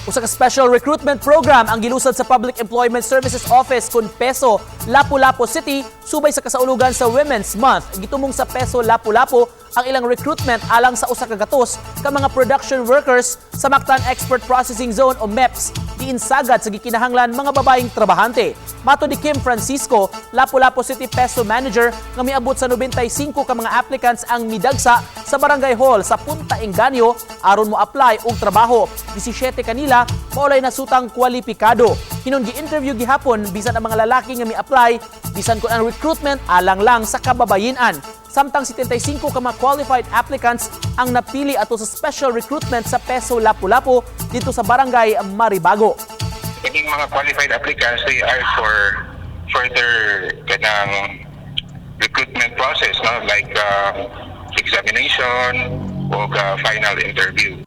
Usa ka special recruitment program ang gilusad sa Public Employment Services Office kun PESO, Lapu-Lapu City subay sa kasaulugan sa Women's Month. Gitumong sa PESO Lapu-Lapu ang ilang recruitment alang sa 100 ka mga production workers sa Mactan Export Processing Zone o MEPS diin sagad sa gikinahanglan mga babaeng trabahante. Matod ni Kim Francisco, Lapu-Lapu City PESO Manager, nga miabot sa 95 ka mga applicants ang midagsa sa Barangay Hall sa Punta Engaño aron mo apply og trabaho. 17 kanila maulay nasutang kwalipikado. Hinon gi-interview gihapon bisan ang mga lalaki nga mi-apply, bisan kon ang recruitment alang lang sa kababayenan. Samtang 75 ka mga qualified applicants ang napili ato sa special recruitment sa PESO Lapu-Lapu dito sa Barangay Maribago. Kining mga qualified applicants, they are for further kanang recruitment process, no, like examination o final interview.